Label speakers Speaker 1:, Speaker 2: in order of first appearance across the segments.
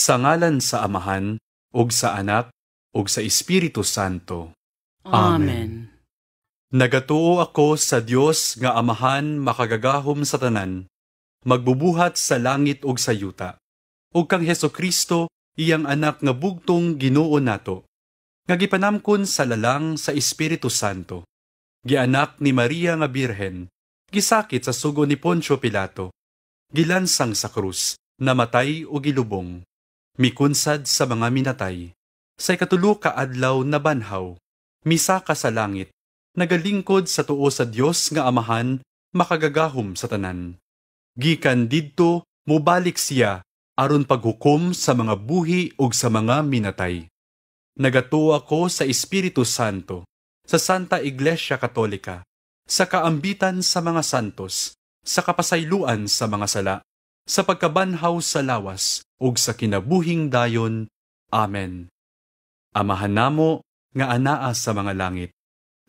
Speaker 1: Sa ngalan sa Amahan, ug sa Anak, ug sa Espiritu Santo.
Speaker 2: Amen.
Speaker 1: Nagatuo ako sa Dios nga Amahan makagagahom sa tanan, magbubuhat sa langit ug sa yuta, ug kang Hesukristo, iyang anak nga bugtong Ginoo nato, nga gipanamkon sa lalang sa Espiritu Santo, gianak ni Maria nga Birhen, gisakit sa sugo ni Poncio Pilato, gilansang sa krus, namatay o gilubong, mikunsad sa mga minatay, sa ikatulo ka adlaw nabanhaw, misaka sa langit, nagalingkod sa tuo sa Dios nga Amahan makagagahom sa tanan. Gikan didto mobalik siya aron paghukom sa mga buhi ug sa mga minatay. Nagatuo ako sa Espiritu Santo, sa Santa Iglesia Katolika, sa kaambitan sa mga santos, sa kapasayloan sa mga sala, sa pagkabanhaw sa lawas ug sa kinabuhing dayon. Amen. Amahan namo nga anaa sa mga langit,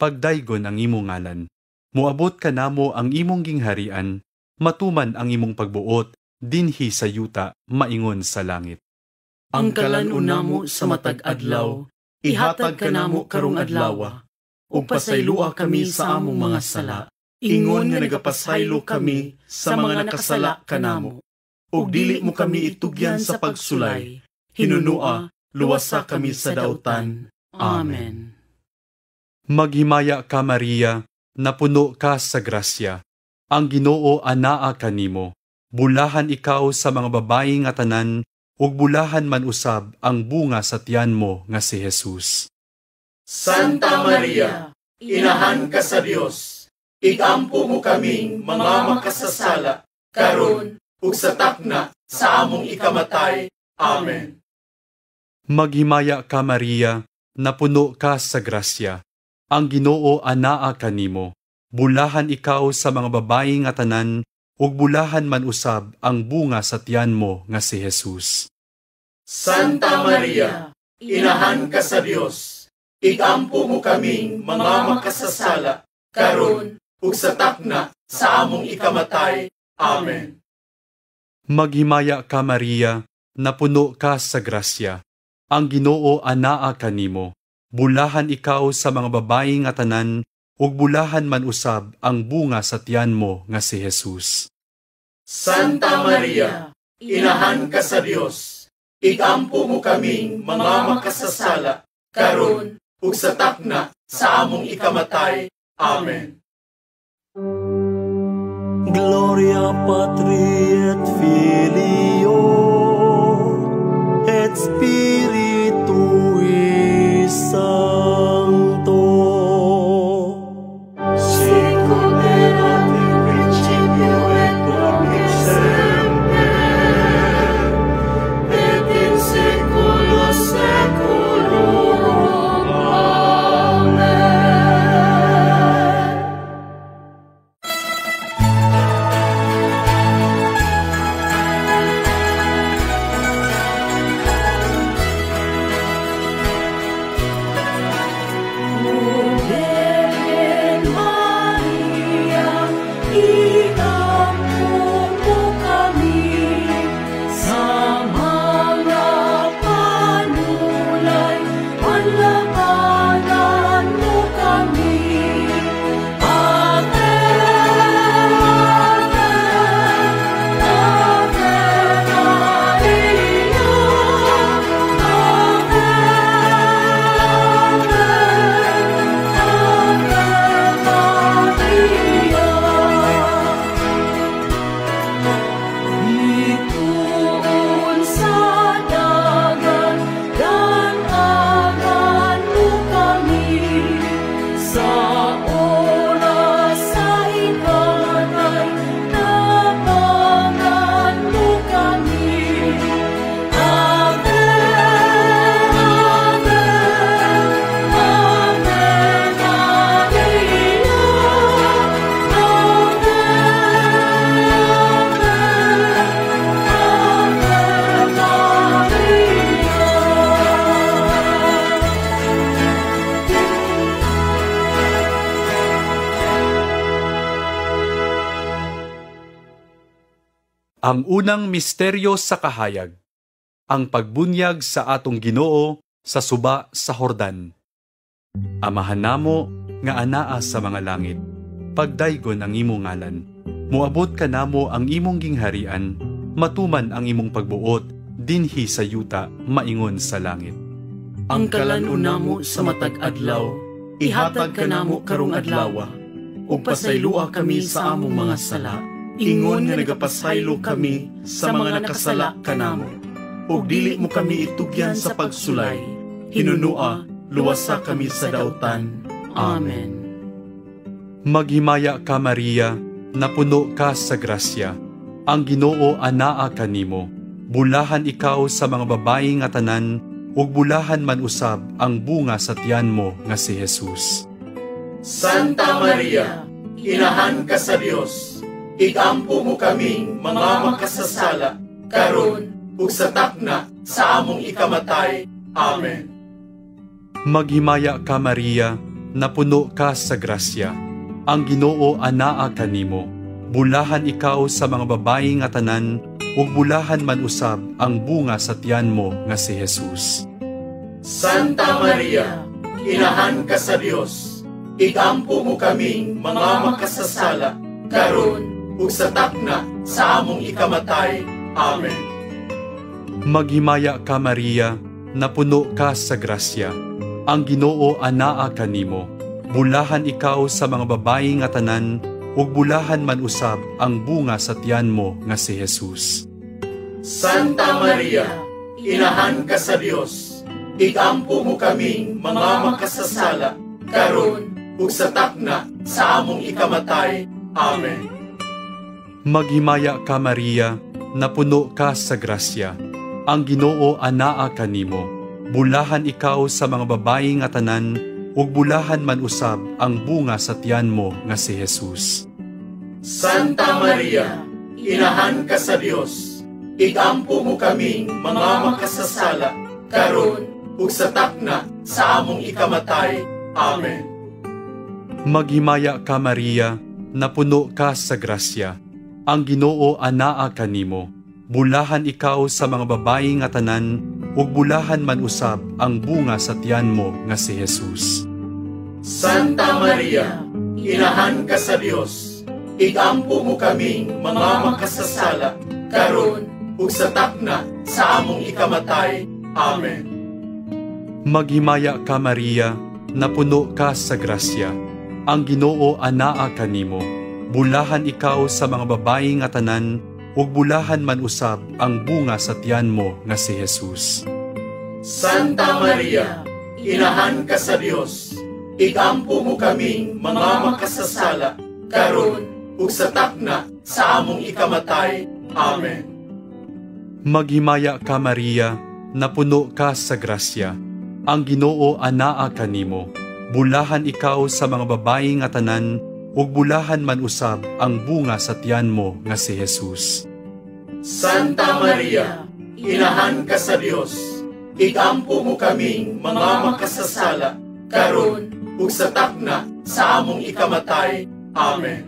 Speaker 1: pagdaygon ang imong ngalan. Moabot kanamo ang imong gingharian, matuman ang imong pagbuot dinhi sa yuta maingon sa langit.
Speaker 2: Ang kalan-on namo sa matag adlaw, ihatag kanamo karong adlawa, ug pasayloa kami sa among mga sala, ingon nga nagapasaylo kami sa mga nakasala kanamo. Ug dili mo kami itugyan sa pagsulay, hinunua, luwasa kami sa dautan. Amen.
Speaker 1: Maghimaya ka, Maria, napuno ka sa grasya. Ang Ginoo anaa kanimo. Bulahan ikaw sa mga babayi nga tanan, ug bulahan man usab ang bunga sa tiyan mo nga si Jesus.
Speaker 3: Santa Maria, inahan ka sa Dios, igampo mo kaming mga makasasala, karon ug sa takna sa among ikamatay. Amen.
Speaker 1: Maghimaya ka, Maria, napuno ka sa grasya. Ang Ginoo anaa kanimo. Bulahan ikaw sa mga babayi nga tanan, ug bulahan man usab ang bunga sa tiyan mo nga si Jesus.
Speaker 3: Santa Maria, inahan ka sa Dios, igampo mo kaming mga makasasala, karon ug sa takna sa among ikamatay. Amen.
Speaker 1: Maghimaya ka, Maria, napuno ka sa grasya. Ang Ginoo anaa kanimo. Bulahan ikaw sa mga babayi nga tanan, ug bulahan man usab ang bunga sa tiyan mo nga si Jesus.
Speaker 3: Santa Maria, inahan ka sa Dios, igampo mo kaming mga makasasala, karon ug sa takna sa among ikamatay. Amen.
Speaker 4: Gloria Patri et Filio et Spiritui Sancto.
Speaker 3: Sicut erat in principio et nunc et semper et in saeculo saeculorum. Amen.
Speaker 1: Ang unang misteryo sa kahayag. Ang pagbunyag sa atong Ginoo sa suba sa Hordan. Amahan namo nga anaa sa mga langit, pagdaygon ang imong ngalan. Moabot kanamo ang imong gingharian, matuman ang imong pagbuot dinhi sa yuta maingon sa langit.
Speaker 2: Ang kalan-on namo sa matag adlaw, ihatag kanamo karong adlawa, ug pasaylua kami sa among mga sala, ingon nga nagapasaylo kami sa mga nakasala kanamo. Ug dili mo kami itugyan sa pagsulay, hinunua, luwasa kami sa dautan. Amen.
Speaker 1: Maghimaya ka, Maria, napuno ka sa grasya. Ang Ginoo anaa kanimo. Bulahan ikaw sa mga babayi nga tanan, ug bulahan man usab ang bunga sa tiyan mo nga si Jesus.
Speaker 3: Santa Maria, inahan ka sa Dios, igampo mo kaming mga makasasala, karon ug sa takna sa among ikamatay. Amen.
Speaker 1: Maghimaya ka, Maria, napuno ka sa grasya. Ang Ginoo anaa kanimo. Bulahan ikaw sa mga babayi nga tanan, ug bulahan man usab ang bunga sa tiyan mo nga si Jesus.
Speaker 3: Santa Maria, inahan ka sa Dios, igampo mo kaming mga makasasala, karon ug sa takna sa among ikamatay. Amen.
Speaker 1: Maghimaya ka, Maria, napuno ka sa grasya. Ang Ginoo anaa kanimo. Bulahan ikaw sa mga babayi nga tanan, ug bulahan man usab ang bunga sa tiyan mo nga si Jesus.
Speaker 3: Santa Maria, inahan ka sa Dios, igampo mo kaming mga makasasala, karon ug sa takna sa among ikamatay. Amen.
Speaker 1: Maghimaya ka, Maria, napuno ka sa grasya. Ang Ginoo anaa kanimo. Bulahan ikaw sa mga babayi nga tanan, ug bulahan man usab ang bunga sa tiyan mo nga si Jesus.
Speaker 3: Santa Maria, inahan ka sa Dios, igampo mo kaming mga makasasala, karon ug sa takna sa among ikamatay. Amen.
Speaker 1: Maghimaya ka, Maria, napuno ka sa grasya. Ang Ginoo anaa kanimo. Bulahan ikaw sa mga babayi nga tanan, ug bulahan man usab ang bunga sa tiyan mo nga si Jesus.
Speaker 3: Santa Maria, inahan ka sa Dios, igampo mo kaming mga makasasala, karon ug sa takna sa among ikamatay. Amen.
Speaker 1: Maghimaya ka, Maria, napuno ka sa grasya. Ang Ginoo anaa kanimo. Bulahan ikaw sa mga babayi nga tanan, ug bulahan man usab ang bunga sa tiyan mo nga si Jesus.
Speaker 3: Santa Maria, inahan ka sa Dios, igampo mo kaming mga makasasala, karon ug sa takna sa among ikamatay. Amen.
Speaker 1: Maghimaya ka, Maria, napuno ka sa grasya. Ang Ginoo anaa kanimo. Bulahan ikaw sa mga babayi nga tanan, ug bulahan man usab ang bunga sa tiyan mo nga si Jesus.
Speaker 3: Santa Maria, inahan ka sa Dios, igampo mo kaming mga makasasala, karon ug sa takna sa among ikamatay. Amen.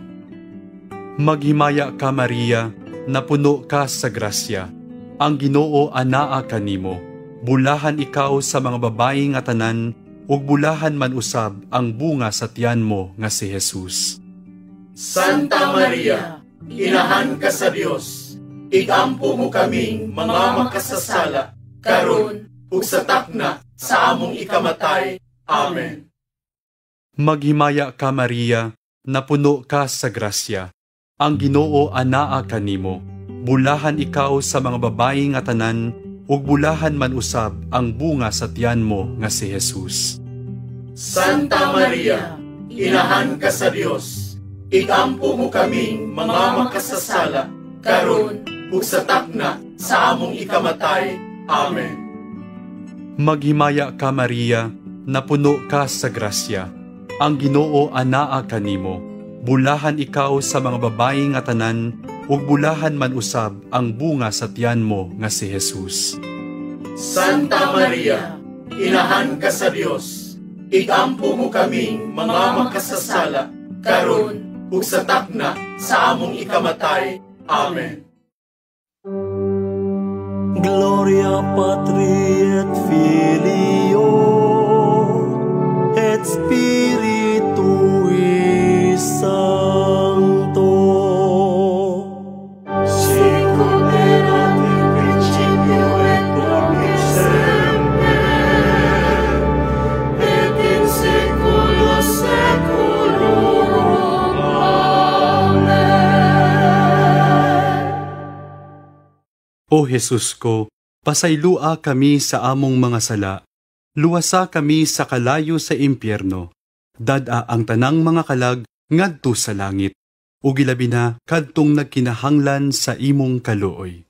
Speaker 1: Maghimaya ka, Maria, napuno ka sa grasya. Ang Ginoo anaa kanimo. Bulahan ikaw sa mga babayi nga tanan, ug bulahan man usab ang bunga sa tiyan mo nga si Jesus.
Speaker 3: Santa Maria, inahan ka sa Dios, igampo mo kaming mga makasasala, karon ug sa takna sa among ikamatay. Amen.
Speaker 1: Maghimaya ka, Maria, napuno ka sa grasya. Ang Ginoo anaa kanimo. Bulahan ikaw sa mga babayi nga tanan, ug bulahan man usab ang bunga sa tiyan mo nga si Jesus.
Speaker 3: Santa Maria, inahan ka sa Dios, igampo mo kaming mga makasasala, karon ug sa takna sa among ikamatay. Amen.
Speaker 1: Maghimaya ka, Maria, napuno ka sa grasya. Ang Ginoo anaa kanimo. Bulahan ikaw sa mga babayi nga tanan, ug bulahan man usab ang bunga sa tiyan mo nga si Jesus.
Speaker 3: Santa Maria, inahan ka sa Dios, igampo mo kaming mga makasasala, karon ug sa takna sa among ikamatay. Amen.
Speaker 4: Gloria Patri et Filio et Spiritui Sancto.
Speaker 3: Sicut erat in principio et nunc et semper, et in saecula saeculorum. Amen.
Speaker 1: O Jesus ko, pasaylua kami sa among mga sala. Luwasa kami sa kalayo sa impyerno. Dad-a ang tanang mga kalag ngadto sa langit. Ug ilabi na kadtong nagkinahanglan sa imong kaluoy.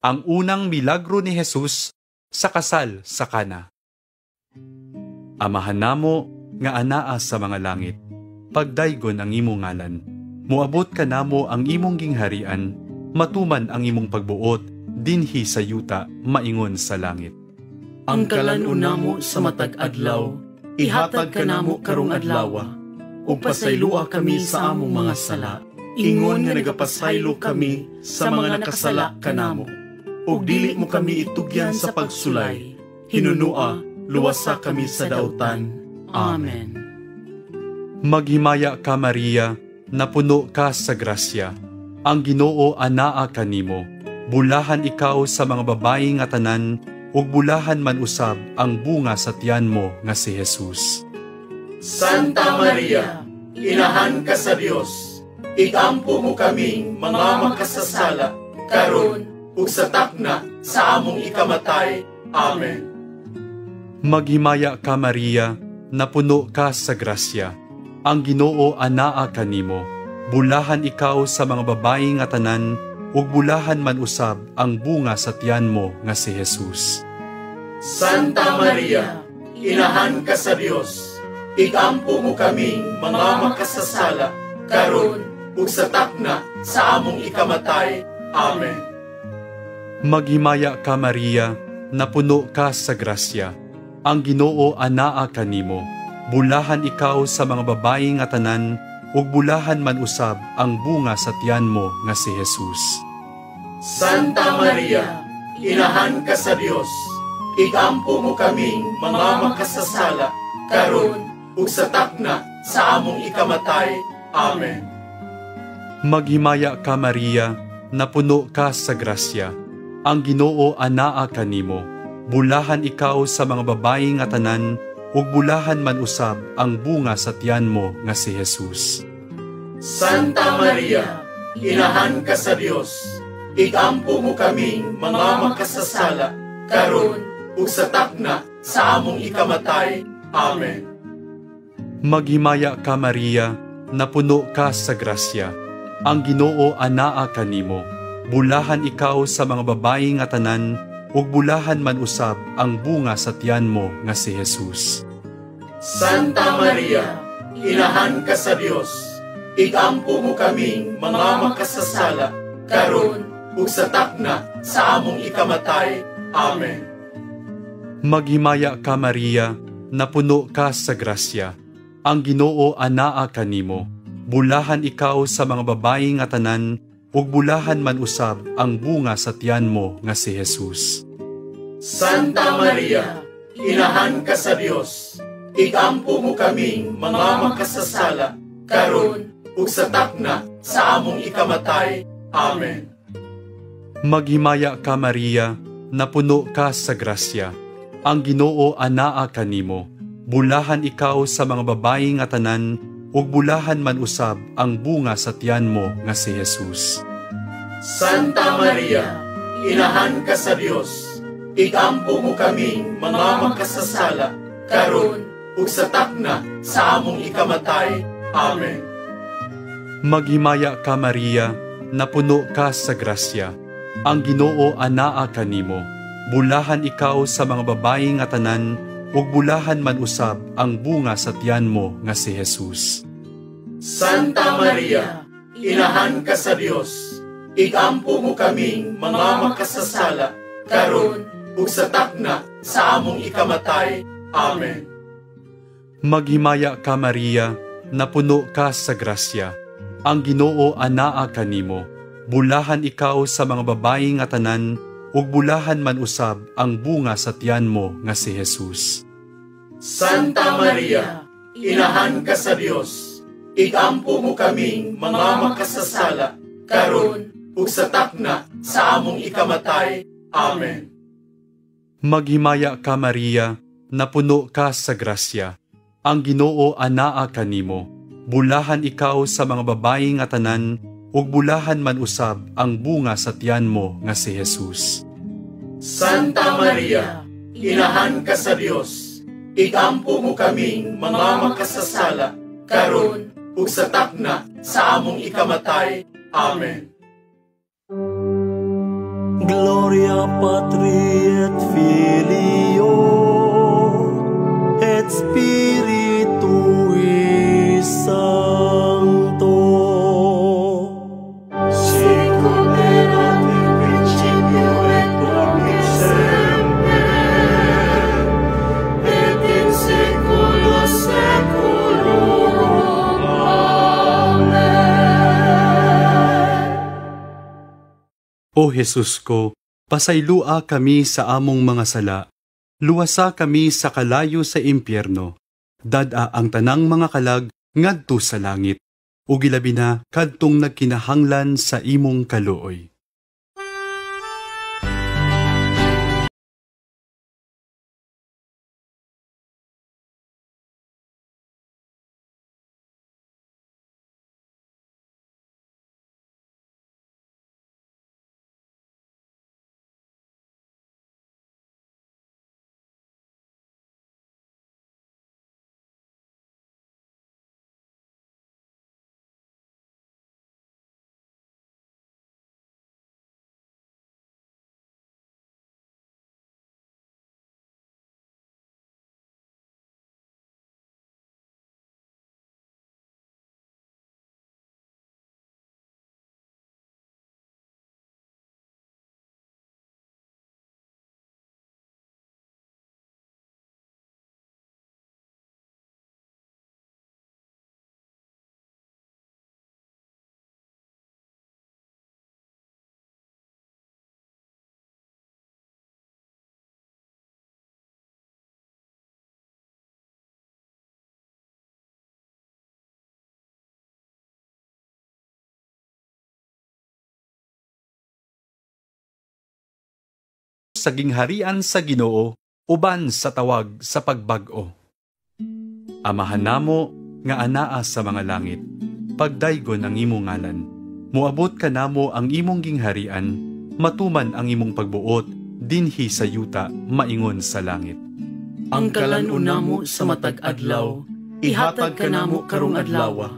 Speaker 1: Ang unang milagro ni Jesus sa kasal sa Kana. Amahan namo nga anaa sa mga langit, pagdaygon ang imong ngalan. Moabot kanamo ang imong gingharian, matuman ang imong pagbuot dinhi sa yuta maingon sa langit.
Speaker 2: Ang kalan-on namo sa matag adlaw, ihatag kanamo karong adlawa, ug pasaylua kami sa among mga sala,
Speaker 3: ingon nga nagapasaylo kami sa mga nakasala kanamo. Ug dili mo kami itugyan sa pagsulay, hinunua, luwasa kami sa dautan.
Speaker 2: Amen.
Speaker 1: Maghimaya ka, Maria, napuno ka sa grasya. Ang Ginoo anaa kanimo. Bulahan ikaw sa mga babayi nga tanan, ug bulahan man usab ang bunga sa tiyan mo nga si Jesus.
Speaker 3: Santa Maria, inahan ka sa Dios, igampo mo kaming mga makasasala, karon ug sa takna sa among ikamatay. Amen.
Speaker 1: Maghimaya ka, Maria, napuno ka sa grasya. Ang Ginoo anaa kanimo. Bulahan ikaw sa mga babayi nga tanan, ug bulahan man usab ang bunga sa tiyan mo nga si Jesus.
Speaker 3: Santa Maria, inahan ka sa Dios, igampo mo kaming mga makasasala, karon ug sa takna sa among ikamatay. Amen.
Speaker 1: Maghimaya ka, Maria, napuno ka sa grasya. Ang Ginoo anaa kanimo. Bulahan ikaw sa mga babayi nga tanan, ug bulahan man usab ang bunga sa tiyan mo nga si Jesus.
Speaker 3: Santa Maria, inahan ka sa Dios, igampo mo kaming mga makasasala, karon ug sa takna sa among ikamatay. Amen.
Speaker 1: Maghimaya ka, Maria, napuno ka sa grasya. Ang Ginoo anaa kanimo. Bulahan ikaw sa mga babayi nga tanan, ug bulahan man usab ang bunga sa tiyan mo nga si Jesus.
Speaker 3: Santa Maria, inahan ka sa Dios, igampo mo kaming mga makasasala, karon ug sa takna sa among ikamatay. Amen.
Speaker 1: Maghimaya ka, Maria, napuno ka sa grasya. Ang Ginoo anaa kanimo. Bulahan ikaw sa mga babayi nga tanan, ug bulahan man usab ang bunga sa tiyan mo nga si Jesus.
Speaker 3: Santa Maria, inahan ka sa Dios, igampo mo kaming mga makasasala, karon ug sa takna sa among ikamatay. Amen.
Speaker 1: Maghimaya ka, Maria, napuno ka sa grasya. Ang Ginoo anaa kanimo. Bulahan ikaw sa mga babayi nga tanan, ug bulahan man usab ang bunga sa tiyan mo nga si Jesus.
Speaker 3: Santa Maria, Inahan ka sa Dios, igampo mo kaming mga makasasala, karon ug sa takna sa among ikamatay. Amen.
Speaker 1: Maghimaya ka, Maria, napuno ka sa grasya. Ang Ginoo anaa kanimo. Bulahan ikaw sa mga babayi nga tanan, ug bulahan man usab ang bunga sa tiyan mo nga si Jesus.
Speaker 3: Santa Maria, Inahan ka sa Dios, igampo mo kaming mga makasasala, karon ug sa takna sa among ikamatay. Amen.
Speaker 1: Maghimaya ka, Maria, napuno ka sa grasya. Ang Ginoo anaa kanimo. Bulahan ikaw sa mga babayi nga tanan, ug bulahan man usab ang bunga sa tiyan mo nga si Jesus.
Speaker 3: Santa Maria, Inahan ka sa Dios, igampo mo kaming mga makasasala, karon ug sa takna sa among ikamatay. Amen.
Speaker 1: Maghimaya ka, Maria, napuno ka sa grasya. Ang Ginoo anaa kanimo. Bulahan ikaw sa mga babayi nga tanan, ug bulahan man usab ang bunga sa tiyan mo nga si Jesus.
Speaker 3: Santa Maria, Inahan ka sa Dios, igampo mo kaming mga makasasala, karon ug sa takna sa among ikamatay. Amen.
Speaker 1: Maghimaya ka, Maria, napuno ka sa grasya. Ang Ginoo anaa kanimo. Bulahan ikaw sa mga babayi nga tanan, ug bulahan man usab ang bunga sa tiyan mo nga si Jesus.
Speaker 3: Santa Maria, Inahan ka sa Dios, igampo mo kaming mga makasasala, karon ug sa takna sa among ikamatay. Amen.
Speaker 4: Gloria Patri et Filio et Spiritui Sancto.
Speaker 3: Sicut erat in principio et nunc et semper et in saeculo saeculorum. Amen.
Speaker 1: O Jesus ko, pasaylua kami sa among mga sala. Luwasa kami sa kalayo sa impyerno. Dad-a ang tanang mga kalag ngadto sa langit, ug ilabi na kadtong nagkinahanglan sa imong kaluoy. Sa gingharian sa Ginoo uban sa tawag sa pagbag-o. Amahan namo nga anaa sa mga langit, pagdaygon ang imong ngalan. Moabot kanamo ang imong gingharian, matuman ang imong pagbuot dinhi sa yuta maingon sa langit.
Speaker 2: Ang kalan-on namo sa matag adlaw, ihatag kanamo karong adlawa,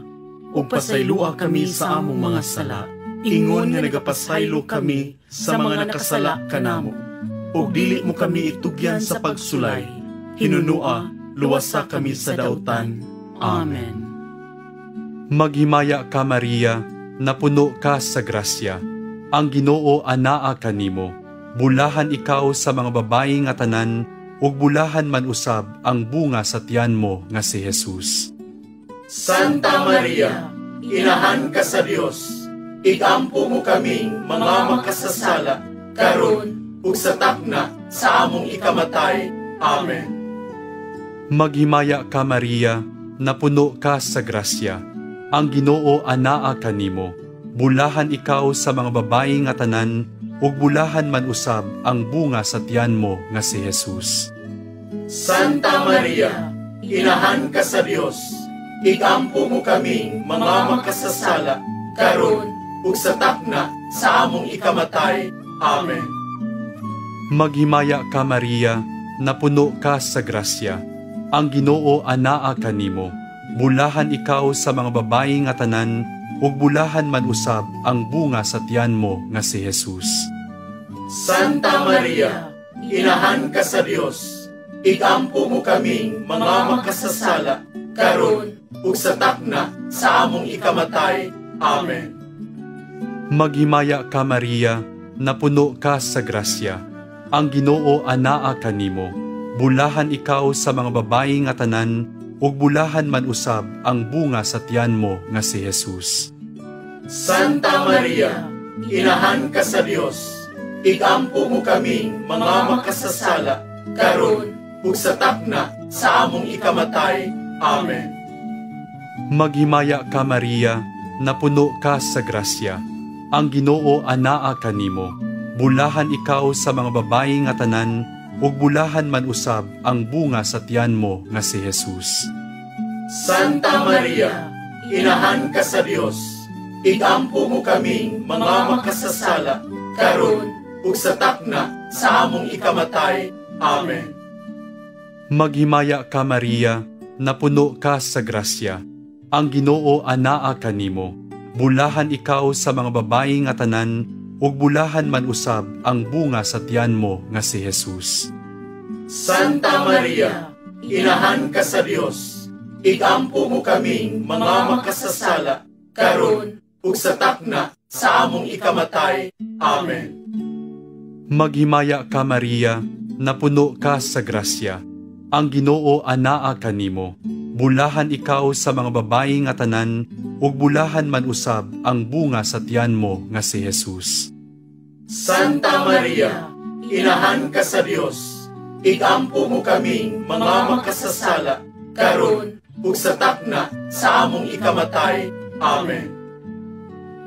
Speaker 3: ug pasaylua kami sa among mga sala, ingon nga nagapasaylo kami sa mga nakasala kanamo. Ug dili mo kami itugyan sa pagsulay, hinunua, luwasa kami sa dautan.
Speaker 2: Amen.
Speaker 1: Maghimaya ka, Maria, napuno ka sa grasya. Ang Ginoo anaa kanimo. Bulahan ikaw sa mga babayi nga tanan, ug bulahan man usab ang bunga sa tiyan mo nga si Jesus.
Speaker 3: Santa Maria, Inahan ka sa Dios, igampo mo kaming mga makasasala, karon ug sa takna sa among ikamatay. Amen.
Speaker 1: Maghimaya ka, Maria, napuno ka sa grasya. Ang Ginoo anaa kanimo. Bulahan ikaw sa mga babayi nga tanan, ug bulahan man usab ang bunga sa tiyan mo nga si Jesus.
Speaker 3: Santa Maria, inahan ka sa Dios, igampo mo kaming mga makasasala, karon ug sa takna sa among ikamatay. Amen.
Speaker 1: Maghimaya ka, Maria, napuno ka sa grasya. Ang Ginoo anaa kanimo. Bulahan ikaw sa mga babayi nga tanan, ug bulahan man usab ang bunga sa tiyan mo nga si Jesus.
Speaker 3: Santa Maria, inahan ka sa Dios, igampo mo kaming mga makasasala, karon ug sa takna sa among ikamatay. Amen.
Speaker 1: Maghimaya ka, Maria, napuno ka sa grasya. Ang Ginoo anaa kanimo. Bulahan ikaw sa mga babayi nga tanan, ug bulahan man usab ang bunga sa tiyan mo nga si Jesus.
Speaker 3: Santa Maria, inahan ka sa Dios, igampo mo kaming mga makasasala, karon ug sa takna sa among ikamatay. Amen.
Speaker 1: Maghimaya ka, Maria, napuno ka sa grasya. Ang Ginoo anaa kanimo. Bulahan ikaw sa mga babayi nga tanan, ug bulahan man usab ang bunga sa tiyan mo nga si Jesus.
Speaker 3: Santa Maria, inahan ka sa Dios, igampo mo kaming mga makasasala, karon ug sa takna sa among ikamatay. Amen.
Speaker 1: Maghimaya ka, Maria, napuno ka sa grasya. Ang Ginoo anaa kanimo. Bulahan ikaw sa mga babayi nga tanan, ug bulahan man usab ang bunga sa tiyan mo nga si Jesus.
Speaker 3: Santa Maria, inahan ka sa Dios, igampo mo kaming mga makasasala, karon ug sa takna sa among ikamatay. Amen.
Speaker 1: Maghimaya ka, Maria, napuno ka sa grasya. Ang Ginoo anaa kanimo. Bulahan ikaw sa mga babayi nga tanan, ug bulahan man usab ang bunga sa tiyan mo nga si Jesus.
Speaker 3: Santa Maria, inahan ka sa Dios, igampo mo kaming mga makasasala, karon ug sa takna sa among ikamatay. Amen.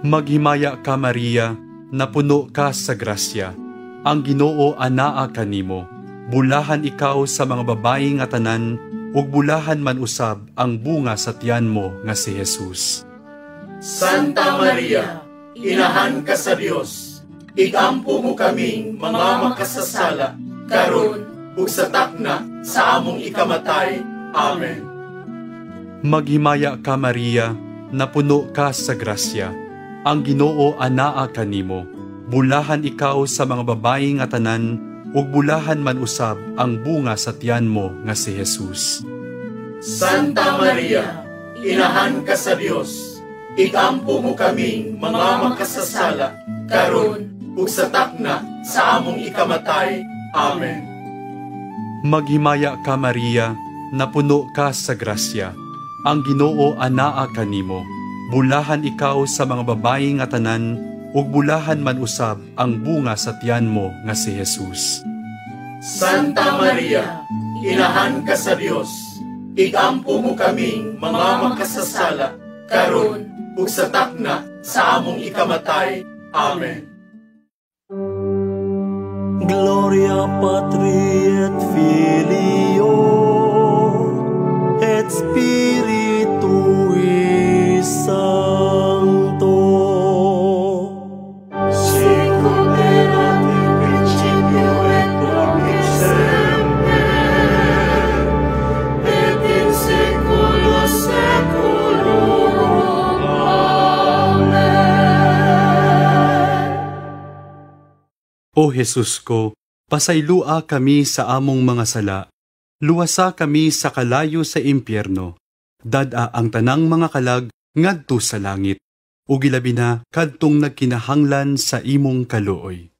Speaker 1: Maghimaya ka, Maria, napuno ka sa grasya. Ang Ginoo anaa kanimo. Bulahan ikaw sa mga babayi nga tanan, ug bulahan man usab ang bunga sa tiyan mo nga si Jesus.
Speaker 3: Santa Maria, inahan ka sa Dios, igampo mo kaming mga makasasala, karon ug sa takna sa among ikamatay. Amen.
Speaker 1: Maghimaya ka, Maria, napuno ka sa grasya. Ang Ginoo anaa kanimo. Bulahan ikaw sa mga babayi nga tanan, ug bulahan man usab ang bunga sa tiyan mo nga si Jesus.
Speaker 3: Santa Maria, inahan ka sa Dios, igampo mo kaming mga makasasala, karon ug sa takna sa among ikamatay. Amen.
Speaker 1: Maghimaya ka, Maria, napuno ka sa grasya. Ang Ginoo anaa kanimo. Bulahan ikaw sa mga babayi nga tanan, ug bulahan man usab ang bunga sa tiyan mo nga si Jesus.
Speaker 3: Santa Maria, inahan ka sa Dios, igampo mo kaming mga makasasala, karon ug sa takna sa among ikamatay. Amen.
Speaker 4: Gloria Patri et Filio et Spiritui Sancto.
Speaker 5: Sicut erat in principio et nunc et semper, et in saecula saeculorum. Amen.
Speaker 1: O Jesus ko, pasaylua kami sa among mga sala. Luwasa kami sa kalayo sa impyerno. Dad-a ang tanang mga kalag ngadto sa langit, ug ilabi na kadtong nagkinahanglan sa imong kaluoy.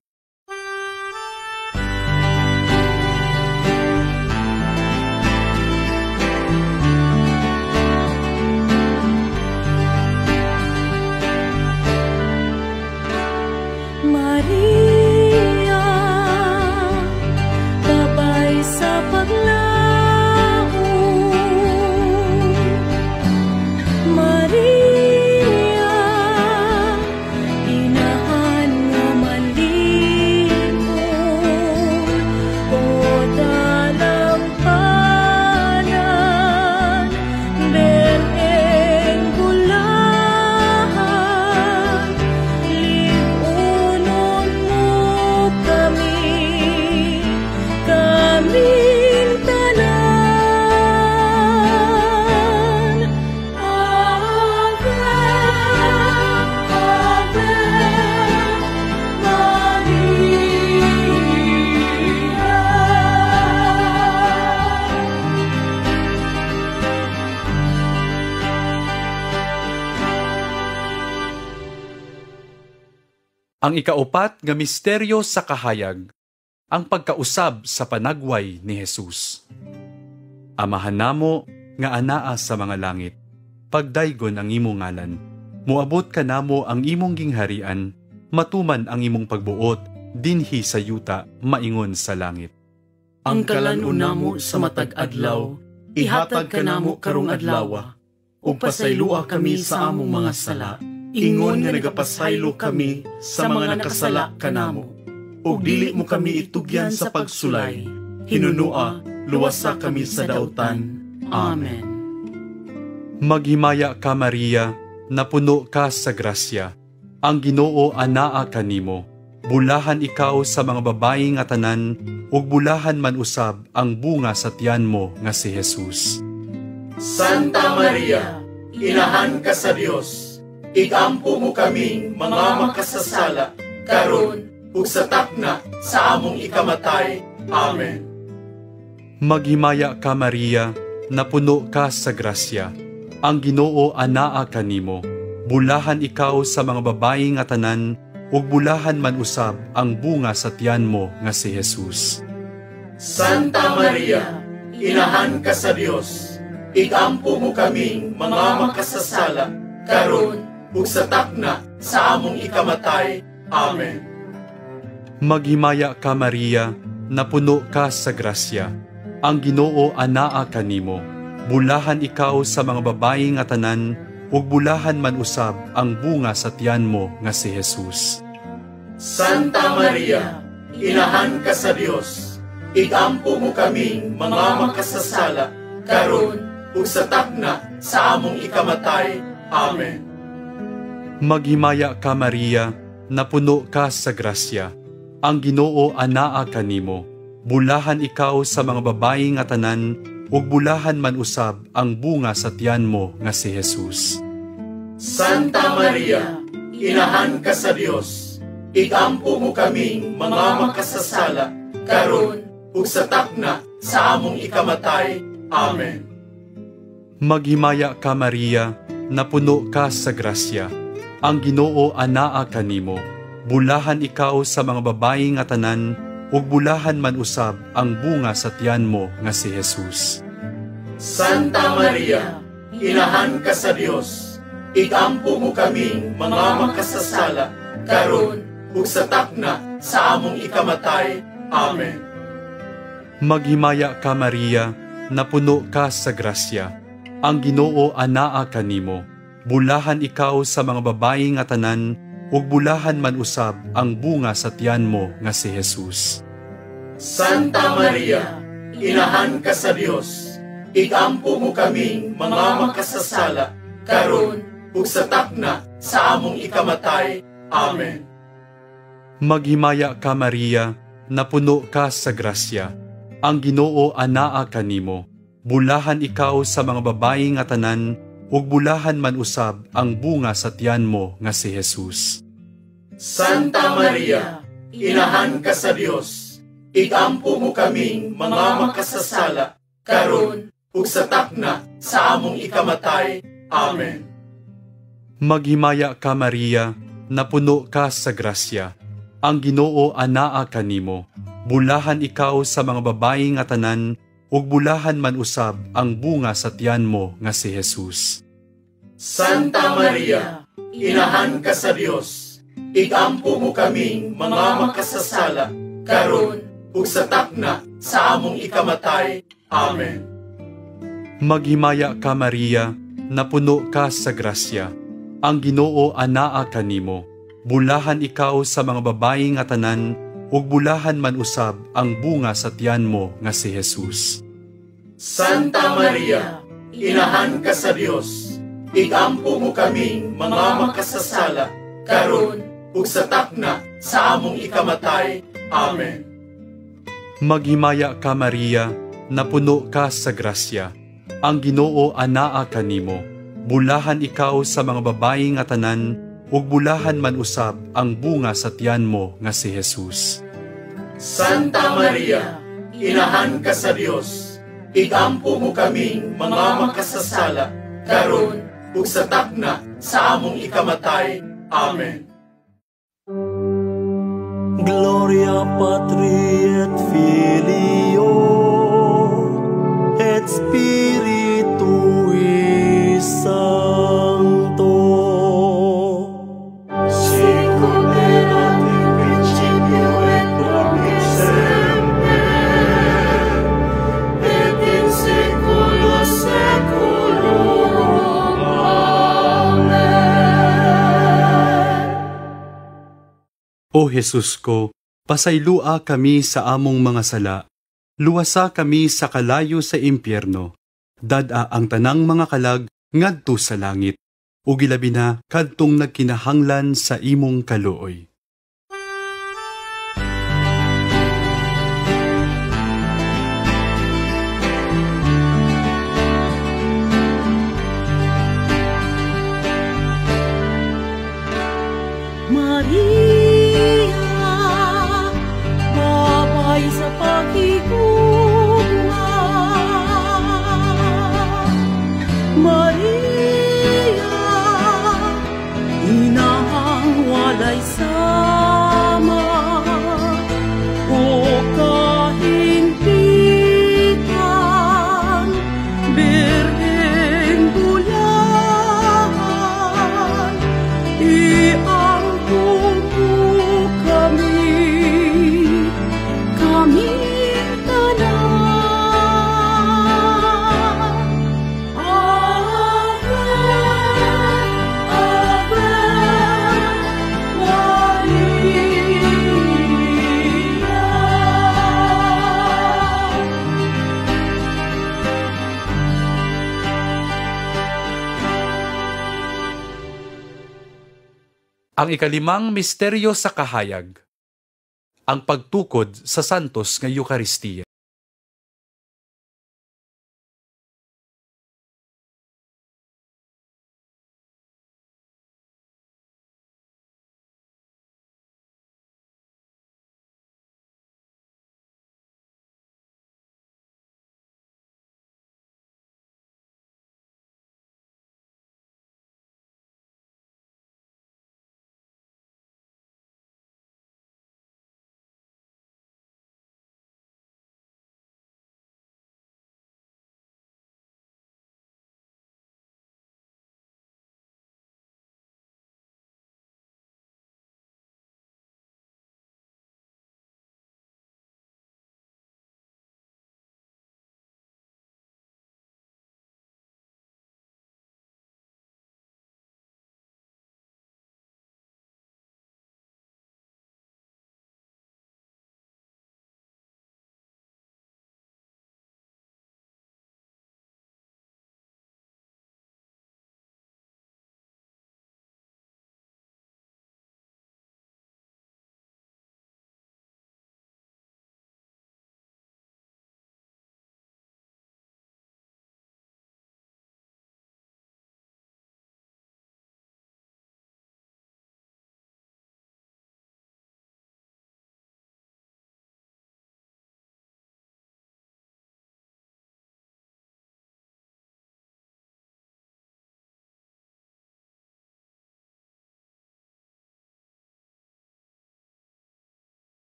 Speaker 1: Ang ikaupat nga misteryo sa kahayag, ang pagkausab sa panagway ni Jesus. Amahan namo nga anaa sa mga langit, pagdaygon ang imong ngalan. Moabot kanamo ang imong gingharian, matuman ang imong pagbuot dinhi sa yuta maingon sa langit.
Speaker 2: Ang kalan-on namo sa matag adlaw, ihatag kanamo karong adlawa, ug pasayloa kami sa among mga sala,
Speaker 3: ingon nga nagapasaylo kami sa mga nakasala kanamo. Ug dili mo kami itugyan sa pagsulay, hinunua, luwasa kami sa dautan.
Speaker 2: Amen.
Speaker 1: Maghimaya ka, Maria, napuno ka sa grasya. Ang Ginoo anaa kanimo. Bulahan ikaw sa mga babayi nga tanan, ug bulahan man usab ang bunga sa tiyan mo nga si Jesus.
Speaker 3: Santa Maria, Inahan ka sa Dios, igampo mo kaming mga makasasala, karon ug sa takna sa among ikamatay. Amen.
Speaker 1: Maghimaya ka, Maria, napuno ka sa grasya. Ang Ginoo anaa kanimo. Bulahan ikaw sa mga babayi nga tanan, ug bulahan man usab ang bunga sa tiyan mo nga si Jesus.
Speaker 3: Santa Maria, Inahan ka sa Dios, igampo mo kaming mga makasasala, karon ug sa takna sa among ikamatay. Amen.
Speaker 1: Maghimaya ka, Maria, napuno ka sa grasya. Ang Ginoo anaa kanimo. Bulahan ikaw sa mga babayi nga tanan, ug bulahan man usab ang bunga sa tiyan mo nga si Jesus.
Speaker 3: Santa Maria, Inahan ka sa Dios, igampo mo kaming mga makasasala, karon ug sa takna sa among ikamatay. Amen.
Speaker 1: Maghimaya ka, Maria, napuno ka sa grasya. Ang Ginoo anaa kanimo. Bulahan ikaw sa mga babayi nga tanan, ug bulahan man usab ang bunga sa tiyan mo nga si Jesus.
Speaker 3: Santa Maria, Inahan ka sa Dios, igampo mo kaming mga makasasala, karon ug sa takna sa among ikamatay. Amen.
Speaker 1: Maghimaya ka, Maria, napuno ka sa grasya. Ang Ginoo anaa kanimo. Bulahan ikaw sa mga babayi nga tanan, ug bulahan man usab ang bunga sa tiyan mo nga si Jesus.
Speaker 3: Santa Maria, Inahan ka sa Dios, igampo mo kaming mga makasasala, karon ug sa takna sa among ikamatay. Amen.
Speaker 1: Maghimaya ka, Maria, napuno ka sa grasya. Ang Ginoo anaa kanimo. Bulahan ikaw sa mga babayi nga tanan, ug bulahan man usab ang bunga sa tiyan mo nga si Jesus.
Speaker 3: Santa Maria, Inahan ka sa Dios, igampo mo kaming mga makasasala, karon ug sa takna sa among ikamatay. Amen.
Speaker 1: Maghimaya ka, Maria, napuno ka sa grasya. Ang Ginoo anaa kanimo. Bulahan ikaw sa mga babayi nga tanan, ug bulahan man usab ang bunga sa tiyan mo nga si Jesus.
Speaker 3: Santa Maria, Inahan ka sa Dios, igampo mo kaming mga makasasala, karon ug sa takna sa among ikamatay. Amen.
Speaker 1: Maghimaya ka, Maria, napuno ka sa grasya. Ang Ginoo anaa kanimo. Bulahan ikaw sa mga babayi nga tanan, ug bulahan man usab ang bunga sa tiyan mo nga si Jesus.
Speaker 3: Santa Maria, Inahan ka sa Dios, igampo mo kaming mga makasasala, karon ug sa takna sa among ikamatay. Amen.
Speaker 1: Maghimaya ka, Maria, napuno ka sa grasya. Ang Ginoo anaa kanimo. Bulahan ikaw sa mga babayi nga tanan, ug bulahan man usab ang bunga sa tiyan mo nga si Jesus.
Speaker 3: Santa Maria, Inahan ka sa Dios, igampo mo kaming mga makasasala, karon ug sa takna sa among ikamatay. Amen.
Speaker 1: Maghimaya ka, Maria, napuno ka sa grasya. Ang Ginoo anaa kanimo. Bulahan ikaw sa mga babayi nga tanan, ug bulahan man usab ang bunga sa tiyan mo nga si Jesus.
Speaker 3: Santa Maria, Inahan ka sa Dios, igampo mo kaming mga makasasala, karon ug sa takna sa among ikamatay. Amen.
Speaker 4: Gloria Patri et Filio et Spiritui Sancto.
Speaker 5: Sicut erat in principio et nunc et semper, et in saeculo saeculorum. Amen.
Speaker 1: O Jesus ko, pasaylua kami sa among mga sala. Luwasa kami sa kalayo sa impyerno. Dad-a ang tanang mga kalag ngadto sa langit. Ug ilabi na kadtong nagkinahanglan sa imong kaluoy.
Speaker 6: Maria, babay sa paghigugma. Maria, inahang walay sama. O kahimpitan, birheng bulan, iangko mo kami, kaming tanan. Ave, Ave Maria.
Speaker 1: Ang ikalimang misteryo sa kahayag, ang pagtukod sa santos nga Eukaristiya.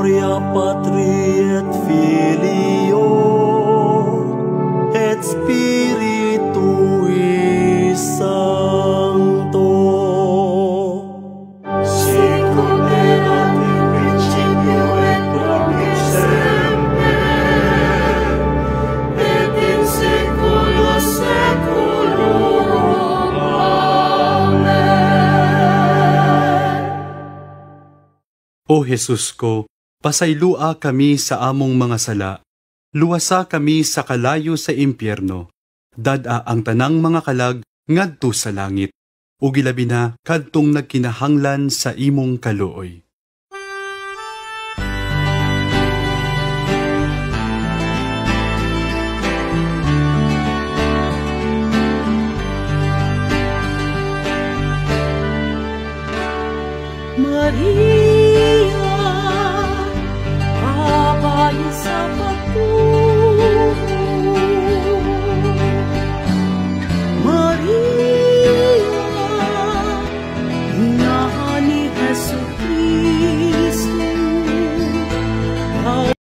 Speaker 4: Gloria Patri et Filio et Spiritui Sancto.
Speaker 5: Sicut erat in principio et nunc et semper et in saecula saeculorum. Amen.
Speaker 1: O Jesus ko, pasaylua kami sa among mga sala. Luwasa kami sa kalayo sa impyerno. Dad-a ang tanang mga kalag ngadto sa langit. Ug ilabi na kadtong nagkinahanglan sa imong kaluoy.
Speaker 6: Maria, kabayo sa